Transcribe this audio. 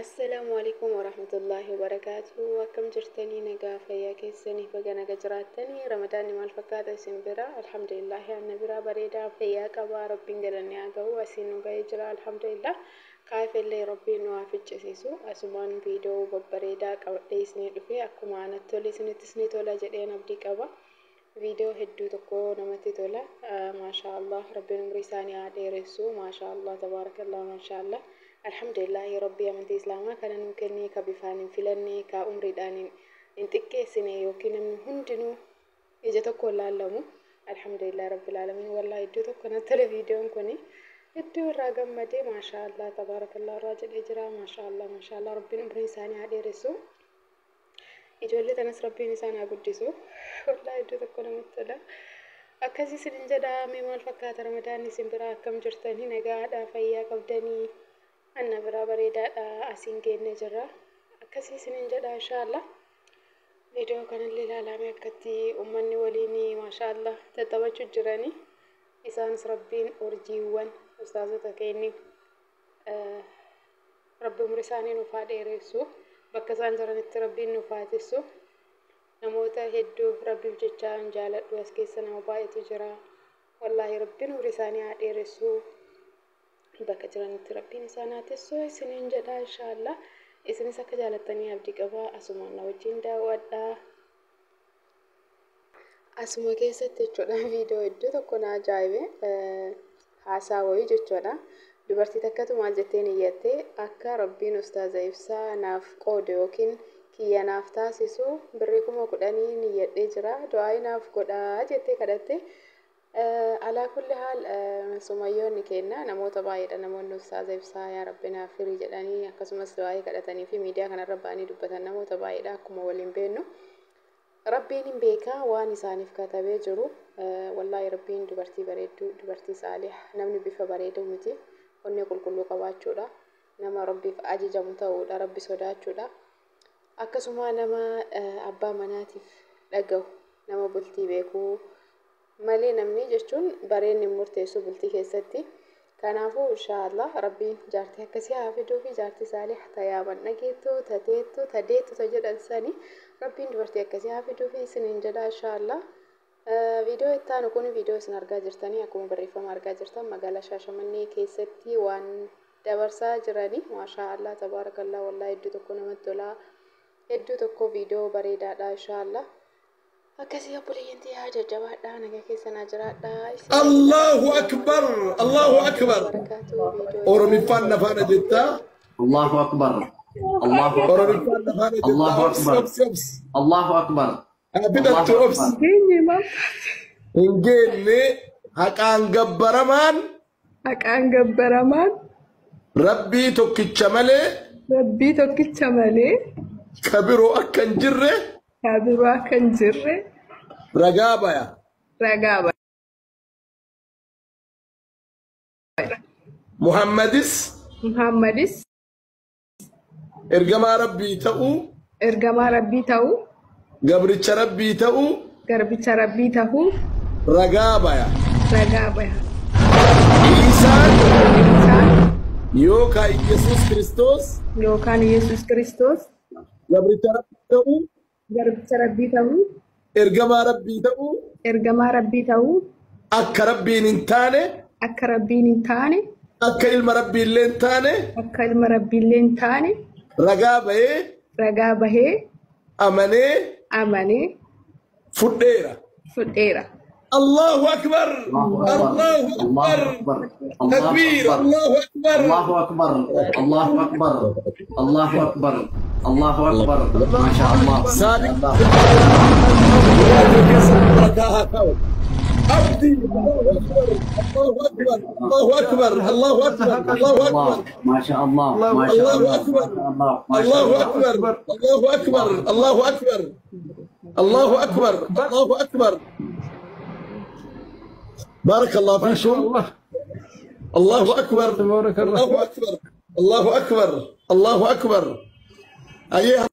Assalaamu alaikum warahmatullaahi wabarakaatu. Akkam jirtanii nagaa fayyaa keessanii baga naga jiraattanii ramadaanni maal fakkaata isin bira? Alhamdulillaahi anna biraa bareedaa fayyaa qabaa rabbiin galanni haa ga'u asiin nu ga'ee jira alhamdulillah. Kaafillee rabbiin nu haa ficcisiisu asumaan viidiyoo babbareedaa qabadhee isinii dhufe akkuma anatti tole isinittis ni tola jedheen abdii qaba. Viidiyoo hedduu tokko namatti tola. Maashaa Allah rabbiin umrii isaanii haa dheeressu. Maashaa Allah tabaarakallah maashaa Allah. Alhamdulillaahi rabbii amantii islaamaa kana nuu kennee ka bifaan hin filanne ka umriidhaan hin xiqqeessine yookiin namni hundinuu ija tokkoon laallamu. Alhamdulillah rabbil aalamiin wallahi iddoo tokko natti tole viidiyoon kuni. Hedduu irraa gammadee maashaa Allah tabaarakallah irraa jedhee jira maashaa Allah maashaa Allah rabbiin umrii isaanii haa dheeressu. Ijoollee tanas rabbiin isaan haa guddisu. Wallahi iddoo tokko namatti tola. Akkasii isin jedha mee maal fakkaata ramadaanni isin biraa akkam jirtanii nagaadha fayyaa qabdanii anna biraa bareedaadha asiin geenne jirra. Akkasii isin jedha inshaallah. Viidiyoo kanallee ilaalame akkatti uummanni waliin maashaallah tattaphachuu jiranii. Isaanis rabbiin urjiiwwan ustaazota keenya rabbi umri isaanii nuuf haa dheeressu. Bakka isaan jiranitti rabbiin nuuf haa tissu. Namoota hedduu rabbiif jecha an jaaladhu as keessa nama baay'eetu jira. Wallaahi rabbiin umri isaanii haa dheeressu. Bakka jiranitti rabbiin isaan haa tissu isiniin jedha inshaallah. Isinis akka jaalattanii abdii qaba asumaan na wajjin daawwadhaa. Asuma keessatti jechuudha viidiyoo iddoo tokko na ajaa'ibe haasaa wayii jechuudha. Dubartii takkatu maal jetteen iyyatte akka rabbiin ustaaza ibsaa naaf qoodu yookiin kiyya naaf taasisu birrii 10,000 niyyadhee jira du'aa'ii naaf godhaa jettee kadhatte. Alaa kulli haal sumayyoonni kenna namoota baay'eedha namoonni ustaaza ibsaa yaa rabbi naaf firii jedhanii akkasumas du'aa'ii kadhatanii fi miidiyaa kanarra ba'anii dubbatan namoota baay'eedha akkuma waliin beennu. Rabbiin hin beekaa waan isaaniif katabee jiru. Wallaahi rabbiin dubartii bareedduu dubartii saalih namni bifa bareedu miti onnee qulqulluu qabaachuudha. Nama rabbiif ajajamu ta'uudha rabbi sodaachuudha. Akkasuma nama abbaa manaatiif dhagahu nama bultii beekuu malee namni jechuun bareenni murteessu bultii keessatti. Kanaafuu inshaallah rabbiin jaartii akkasii haa fiduu fi jaartii saalih tayaaban dhageettu tateettu tadeettu ta jedhan sani rabbiin dubartii akkasii haa fiduu fi isiniin jedha inshaallah. Viidiyoo itti aanu kun viidiyoo isin argaa jirtanii akkuma barreeffama argaa jirtan magaalaa Shaashamannee keessatti waan dabarsaa jiranii maashaa Allah tabaarakallah wallahi hedduu tokko namatti tola hedduu tokko viidiyoo bareedaadha inshaallah. Akkasii obboleeyyan tiyyaa jajjabaadhaa nagaa keessa naa jiraadhaa. Allahu akbar Allahu akbar Oromiffaan na faana jettaa Allahu akbar. Allahu akbar. Oromiffaan na faana jettaa Allahu obsi akbar. obsi obsi Allahu akbar. haa fidattu Allahu obsi akbar. Geenye maal? hin geenne haqaan gabbaramaan Haqaan gabbaramaan rabbii tokkicha malee rabbii tokkicha malee ka biroo akka hin jirre ka biroo akka hin jirre ragaa baya. ragaa baya. Muhammadis Muhammadis ergamaa rabbii ta'uu ergamaa rabbii ta'uu gabricha rabbii ta'uu garbicha rabbii ta'uu ragaa baya. ragaa baya. Iisaan Isaan yookaan Yesuus Kiristoos yookaan Yesuus Kiristoos gabricha rabbii ta'uu garbicha rabbii ta'uu ergamaa rabbii ta'uu ergamaa rabbii ta'uu akka rabbiin hin taane akka rabbiin hin taane akka ilma rabbii illee hin taane akka ilma rabbii illee hin taane ragaa bahee ragaa bahee amanee amanee fudheera. fudheera. Allahu akbar Allahu akbar. Allahu Allahu akbar akbar. Allahu takbiir akbar. Allahu akbar Allahu akbar. Allahu akbar. Allahu akbar. Allahu akbar. Masha Allah. Saadiq Allah. barakaa haa ta'u. Abdii Allahu akbar Allahu akbar Allahu akbar Allahu akbar Allah. Masha Allah. Masha Allahu Allah. akbar Masha Allahu Allah. akbar Allahu akbar Allahu akbar Allahu akbar Allahu akbar Barakallahu ما شاء fiikum الله Allahu akbar تبارك Allahu الرحمن akbar Allahu akbar Allahu akbar Ayyee.